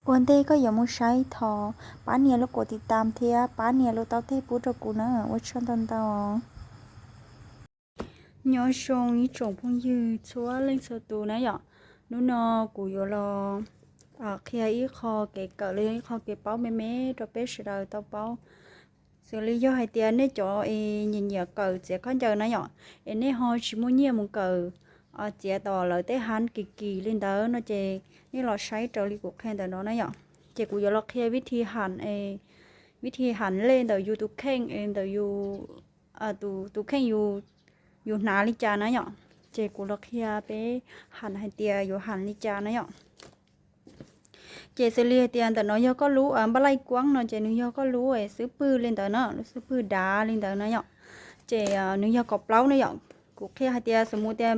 Ua ntej koj yuav mus saib thov pab nias lub kaum tiv tam thiab pab nias lub taub teg pub rau kuv na, ua tsaug ntau ntau. Nyob zoo ib tsoom phooj ywg txhua leej txhua tus na yom. Hnub no kuv yuav los qhia ib qho kev kawm los yog ib qho kev paub me me rau peb sawv daws tau paub. Xws li yog hais tias nej cov es nyiam nyiam kawm txiav khaub ncaws na yom, es nej ho tsis muaj nyiaj mus kawm txiav tom lawv tej hab kim kim li ntawd no ces nej los saib raws li kuv qhia ntawm no na yom. Ces kuv yuav los qhia vib thi ham lej ntawm yus tus kheej es ntawm yus tus kheej yus hnav li cas na yom. Ces kuv los qhia peb ham hais tias yuav ham li cas na yom. Ces xws li hais tias ntawm no yog koj lub npaj laij kuab no ces nws yog koj lub xub pwg li ntawd na, lub xub pwg dav li ntawd na yom. Ces nws yog kaum plaub na yom. Kuv qhia hais tias xws li tias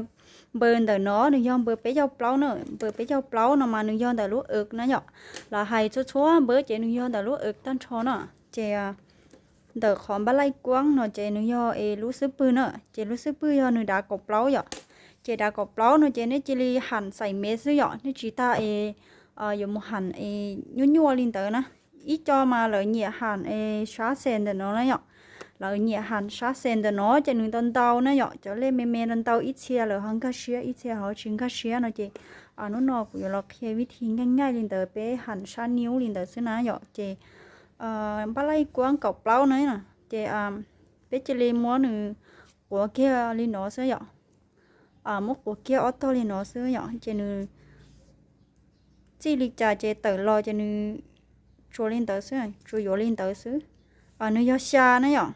npaws ntawm no nws yog npaws peb caug plaub na, npaws peb caug plaub no mas nws yog ntawm lub wb na yom. Lawv hais txhua txhua npaws ces nws yog ntawm lub wb tag nrho na. Ces ntawm qhov npaj laij kuab no ces nws yog es lub xub pwg na, ces lub xub pwg yog nws dav kaum plaub yom. Ces dav kaum plaub no ces nej cia li ham xais mev xwb yom, nej tsis tas es yuav mus ham es nyuaj nyuaj li ntawd na. Ib co mas lawv nyiam ham es sab xees ntawm no na yom. Lawv nyiam ham sab xees ntawm no ces nws ntau ntau na yom, cov lej me me ntau ntau, ib txhia lawv ho nkag siab ib txhia ho tsis nkag siab no ces hnub no kuv yuav los qhia vib thi nkaij nkaij li ntawd peb ham sab niub li ntawd xwb na yom. Ces npaj laij kuab kaum plaub na ces peb cia li muab nws quav kiag li no xwb yom. Muab quav kiag ob tog li no xwb yom, ces nws txij li cas ces tawm los ces nws tsuas li ntawd xwb, tsuas yuav li ntawd xwb. Nws yog xya na yom,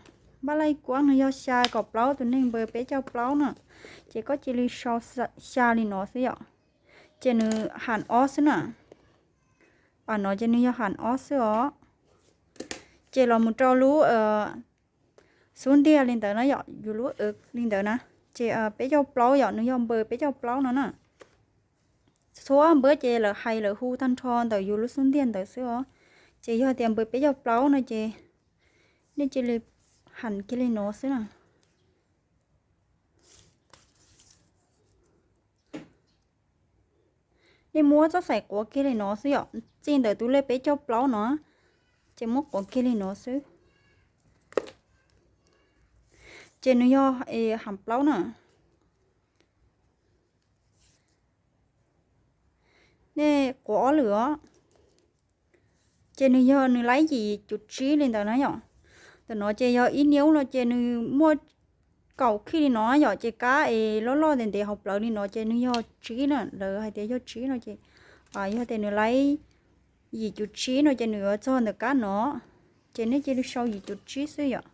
npaj laij kuab nws yog xya, kaum plaub tus neeg npaws peb caug plaub na, ces koj cia li sau xya li no xwb yom. Ces nws ham ob xwb na. No ces nws yog ham ob xwb os. Ces los mus rau lub xub ntiag li ntawd na yom, yus lub wb li ntawd na, ces peb caug plaub yom, nws yog npaws peb caug plaub no na. Txhua npaws ces lawv hais lawv hu tag nrho ntawm yus lub xub ntiag ntawd xwb os. Ces yog tias npaws peb caug plaub no ces nej cia li ham kiag li no xwb na. Nej muab txoj xaim quav kiag li no xwb yom, txij ntawm tus lej peb caug plaub no, ces muab quav kiag li no xwb. Ces nws yog ham plaub na. Nej quav ob lwm os. Ces nws yog nws laib yim cum tsib li ntawd na yom. Ntawm no ces yog ib niub no ces nws muaj kaum khij li no yom, ces kab es loj loj ntev ntev hauv plawv li no ces nws yog tsib na, lawv hais tias yog tsib no ces yog tias nws laib yim cum tsib no ces nws yuav txog ntawm kab no, ces nej cia li sau yim cum tsib xwb yom.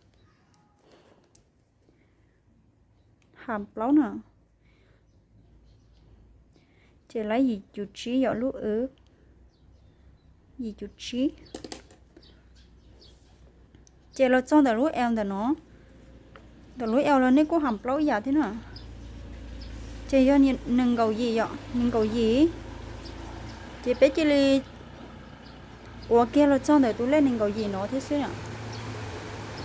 Ham plaub na. Ces laib yim cum tsib yom, lub wb yim cum tsib. Ces los txog ntawm lub L ntawm no, ntawm lub L los nej kuj ham plaub ib yam thiab na. Ces yog nees nkaum yim yom, nees nkaum yim. Ces peb cia li quav kiag los txog ntawm tus lej nees nkaum yim no thiab xwb.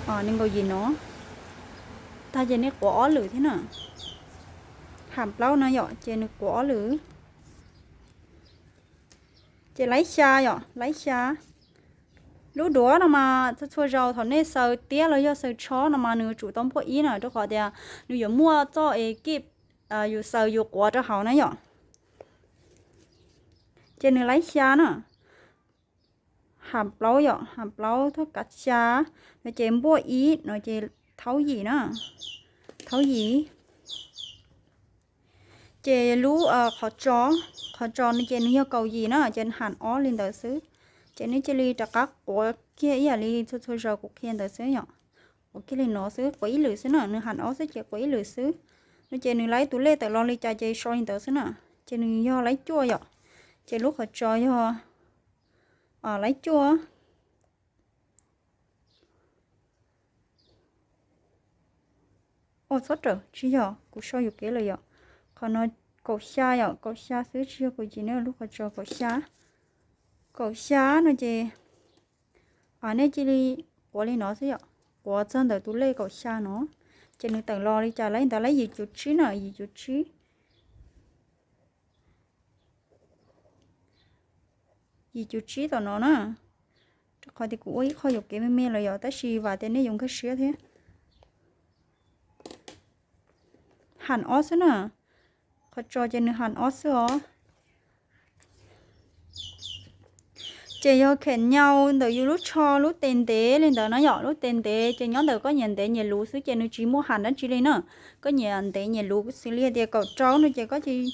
Nees nkaum yim no tag ces nej quav ob lwm thiab na. Ham plaub no yom, ces nws quav ob lwm. Ces laib xya yom, laib xya. Lub duav no mas txhua txhua zaus thaum nej xaws tiab los yog xaws tshob no mas nws yuav tsum tau npuaj ib na, rau qhov tias nws yuav muaj txoj es kij yus xaws yus quav rau hauv na yom. Ces nws laib xya na. Ham plaub yom, ham plaub thoj kav xya no ces npuaj ib no ces thaub yim na, thaub yim. Ces lub qhov tso, qhov tso no ces nws yog kaum yim na, ces ham ob li ntawd xwb. Ces nej cia li rov qab quav kiag ib yam li txhua txhua zaus kuv qhia ntawd xwb yom. Quav kiag li no xwb, quav ib lwm xwb na, nws ham ob xwb ces quav ib lwm xwb. No ces nws laib tus lej tawm los li cas ces sau li ntawd xwb na. Ces nws yog laib cuaj yom. Ces lub qhov tso yog laib cuaj. Ua txhob rawm, tsis yog, kuv sau yuam kev lawm yom. Qhov no kaum xya yom, kaum xya xwb tsis yog kaum yim na, lub qhov tso kaum xya. Kaum xya no ces nej cia li quav li no xwb yom, quav txog ntawm tus lej kaum xya no, ces nws tawm los li cas laib ntawd, laib yim cum tsib na, yim cum tsib. yim cuv tsib tom no na. Rau qhov tias kuv ua ib qho yuam kev me me lawm yom, tab sis vam tias nej yuav nkag siab thiab. Ham ob xwb na, qhov tso ces nws ham ob xwb os. Ces yog khem nyau ntawm yus lub tsho lub tes ntev li ntawd na yom, lub tes ntev ces nyob ntawm koj nyiam ntev nyiam luv xwb ces nws tsis muaj ham dab tsi li na. Koj nyiam ntev nyiam luv xws li tias kaum rau no ces koj cia li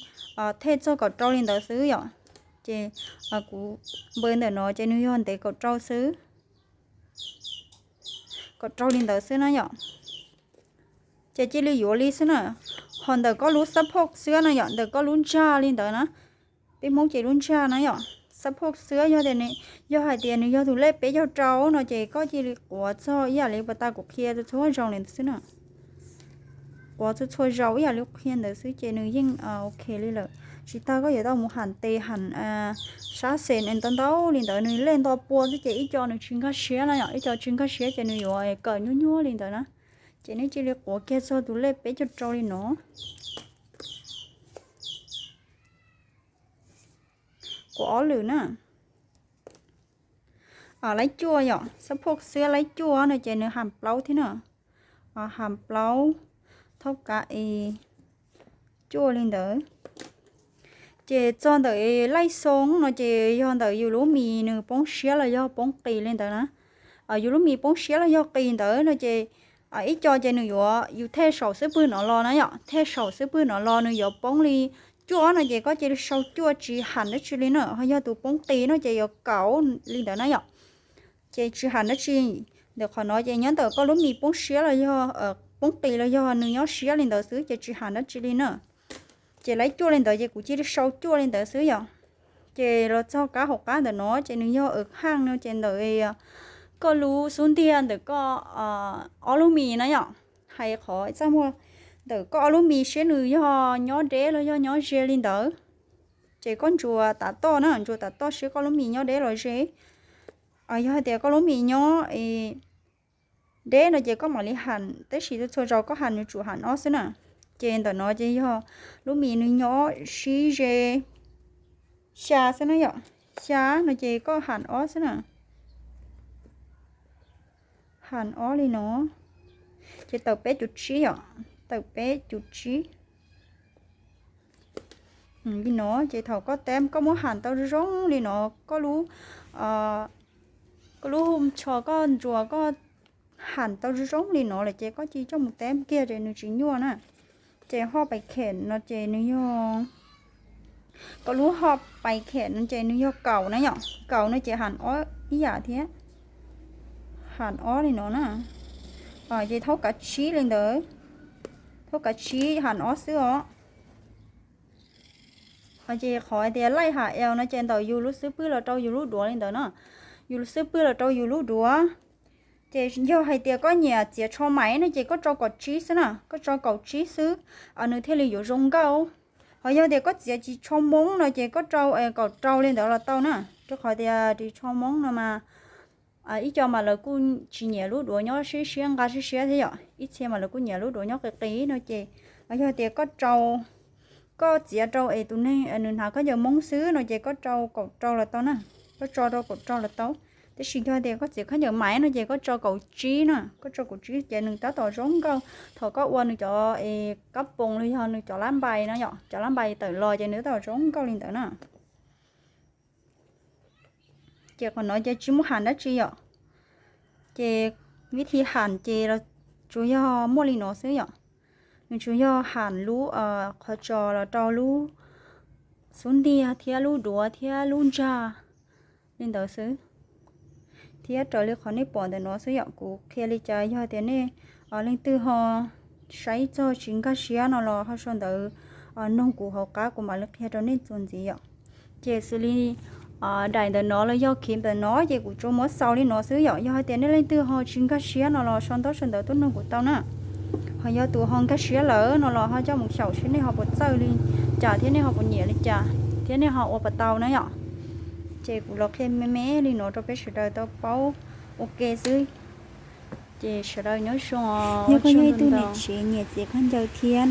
thej txog kaum rau li ntawd xwb yom. Ces kuv npawb ntawm no ces nws yog ntev kaum rau xwb, kaum rau li ntawd xwb na yom. Ces cia li yuav li xwb na. Ho ntawm koj lub xab phoj xwb na yom, ntawm koj lub ntsag li ntawd na, peb Hmoob ces lub ntsag na yom, xab phoj xwb yog tias, yog hais tias nws yog tus lej peb caug rau no ces koj cia li quav txog ib yam li puas tas kuv qhia txhua zaus li ntawd xwb na. Quav txhua txhua zaus ib yam li qhia ntawd xwb ces nws yeej ok li lawm. Tsis tas koj yuav tau mus ham tes ham sab xes ntau ntau li ntawd, nws lej nto pua xwb ces ib co nws tsis nkag siab na yom, ib co tsis nkag siab ces nws yuav kawm nyuaj nyuaj li ntawd na. Ces nej cia li quav kiag txog tus lej peb caug rau li no. Quav ob lwm na. Laib cuaj yom, xab phoj xwb laib cuaj no ces nws ham plaub thiab na. Ham plaub, thaub kav es cuaj li ntawd. Ces txog ntawm laij xoo no ces yog ntawm yus lub mis nws poob siab los yog poob qis li ntawd na. Yus lub mis poob siab los yog qis ntawd no ces ib co ces nws yuav yus thej saum xub pwg no los na yom, thej saum xub pwg no los nws yuav poob li cuaj no ces koj cia li sau cuaj tsis ham dab tsi li na. Ho yog tus poob qis no ces yuav kaum li ntawd na yom. Ces tsis ham dab tsi. Ntawm qhov no ces nyob ntawm koj lub mis poob siab los yog poob qis los yog nws nyob siab li ntawd xwb ces tsis ham dab tsi li na. Ces laib cuaj li ntawd ces kuv cia li sau cuaj li ntawd xwb yom. Ces los txog kab hauv qab ntawm no ces nws yog awm haj no ces ntawm koj lub xub ntiag ntawm koj ob lub mis na yom. Hais qhov txaj muag ntawm koj ob lub mis seb nws yog nyob deb los yog nyob ze li ntawd. Ces koj ntsuas tav toj na, ntsuas tav toj seb koj lub mis nyob deb los ze. Yog hais tias koj lub mis nyob deb no ces koj mam li ham, tab sis txhua zaus koj ham nws tsum ham ob xwb na. Ces ntawm no ces yog lub mis nws nyob sib ze xya xwb na yom, xya no ces koj ham ob xwb na. Ham ob li no, ces tawm peb cuv tsib yom, tawm peb cuv tsib. Li no ces thaum koj tab koj muab ham tau zoo zoo li no, koj lub, koj lub tsho koj ntsuas koj ham tau zoo zoo li no lawm ces koj cia li coj mus tab kiag ces nws tsis nyuaj na. Ces hoj pais khem no ces nws yog, koj lub hoj pais khem no ces nws yog kaum na yom, kaum no ces ham ob ib yam thiab, ham ob li no na. Ces thaub kav tsib li ntawd, thaub kav tsib ham ob xwb os. Ces qhov tias laij ham es no ces ntawm yus lub xub pwg los rau yus lub duav li ntawd na, yus lub xub pwg los rau yus lub duav. Ces yog hais tias koj nyiam txiav tsho maiv no ces koj rau kaum tsib xwb na, koj rau kaum tsib xwb, nws thiaj li yuav zoo nkauj. Ho yog tias koj txiav tsis tsho Hmoob no ces koj rau kaum rau li ntawd los tau na, rau qhov tias ris tsho Hmoob no mas ib co mas lawv kuj tsis nyiam lub duav nyob siab siab nqa siab siab thiab yom, ib txhia mas lawv kuj nyiam lub duav nyob qis qis no ces yog tias koj rau, koj txiav rau es tus neeg nws hnav khaub ncaws Hmoob xwb no ces koj rau kaum rau los tau na, koj tso rau kaum rau los tau. Tab sis yog tias koj txiav khaub ncaws maiv no ces koj tso kaum tsib na, koj tso kaum tsib ces nws tab tom zoo nkauj. Thaum koj ua nws cov kab poos los yog nws cov lab npais no yom, cov lab npais tawm los ces nws tab tom zoo nkauj li ntawd na. Ces qhov no ces tsis muaj ham dab tsi yom. Ces vib thi ham ces tsuas yog muaj li no xwb yom. Nws tsuas yog ham lub qhov tso los rau lub xub ntiag thiab lub duav thiab lub ntsag li ntawd xwb. Thiab raws li qhov nej pom ntawm no xwb yom, kuv qhia li cas yog tias nej leej twg ho saib txog tsis nkag siab no los ho sau ntawv noog kuv hauv qab kuv mam li qhia rau nej txuas ntxiv yom. Ces xws li daim ntawm no los yog khiv ntawm no ces kuv tsuas muab xaus li no xwb yom. Yog hais tias nej leej twg ho tsis nkag siab no los sau ntaub sau ntawv tuaj noog kuv tau na. Ho yog tus ho nkag siab lawm no los ho coj mus xyaum seb nej ho puas txawj li cas thiab nej ho puas nyiam li cas thiab nej ho ua puas tau na yom. Ces kuv los qhia me me li no rau peb sawv daws tau paub ua ke xwb. Ces sawv daws nyob zoo. Yog koj yog ib tug niam tsev nyiam txiav khaub ncaws thiab no